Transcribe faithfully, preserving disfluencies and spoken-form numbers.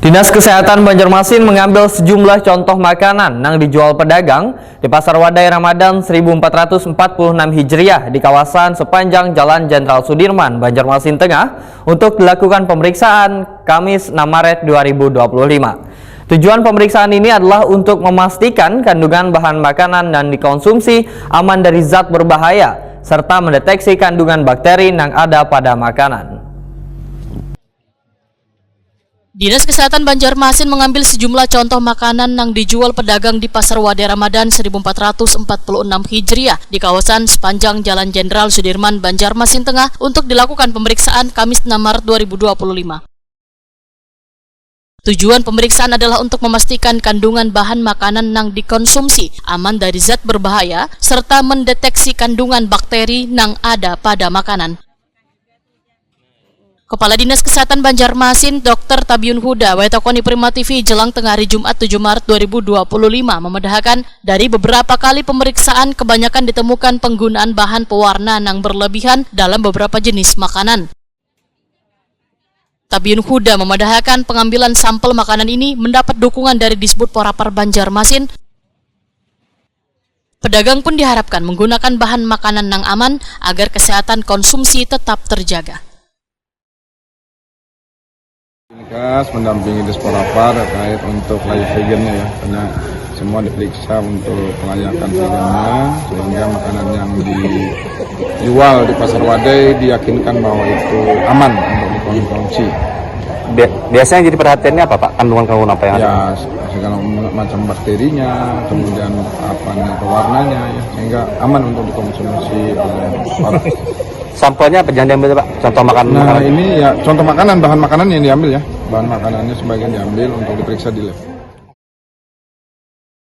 Dinas Kesehatan Banjarmasin mengambil sejumlah contoh makanan nang dijual pedagang di Pasar Wadai Ramadan seribu empat ratus empat puluh enam Hijriah di kawasan sepanjang Jalan Jenderal Sudirman, Banjarmasin Tengah, untuk dilakukan pemeriksaan Kamis enam Maret dua ribu dua puluh lima. Tujuan pemeriksaan ini adalah untuk memastikan kandungan bahan makanan yang dikonsumsi aman dari zat berbahaya, serta mendeteksi kandungan bakteri yang ada pada makanan. Dinas Kesehatan Banjarmasin mengambil sejumlah contoh makanan yang dijual pedagang di Pasar Wadai Ramadan seribu empat ratus empat puluh enam Hijriah di kawasan sepanjang Jalan Jenderal Sudirman, Banjarmasin Tengah untuk dilakukan pemeriksaan Kamis enam Maret dua ribu dua puluh lima. Tujuan pemeriksaan adalah untuk memastikan kandungan bahan makanan yang dikonsumsi aman dari zat berbahaya serta mendeteksi kandungan bakteri yang ada pada makanan. Kepala Dinas Kesehatan Banjarmasin, Dokter Tabiun Huda, Wetakoni Prima T V, Jelang Tengah Hari Jumat tujuh Maret dua ribu dua puluh lima, memadahakan dari beberapa kali pemeriksaan, kebanyakan ditemukan penggunaan bahan pewarna yang berlebihan dalam beberapa jenis makanan. Tabiun Huda memadahakan pengambilan sampel makanan ini mendapat dukungan dari Disbud Porapar Banjarmasin. Pedagang pun diharapkan menggunakan bahan makanan yang aman agar kesehatan konsumsi tetap terjaga. Dinkes mendampingi Disporapar terkait untuk layak vegannya ya, karena semua diperiksa untuk kelayakan vegannya, sehingga makanan yang dijual di Pasar Wadai diyakinkan bahwa itu aman untuk dikonsumsi. Biasanya jadi perhatiannya apa, Pak? Kandungan-kandungan apa yang ada? Ya, segala macam bakterinya, kemudian apa namanya, pewarnanya, ya, sehingga aman untuk dikonsumsi oleh orang. Sampelnya apa yang diambil, Pak? Contoh makanan. Nah, makanan. Ini ya contoh makanan, bahan makanan yang diambil ya, bahan makanannya sebagian diambil untuk diperiksa di lab.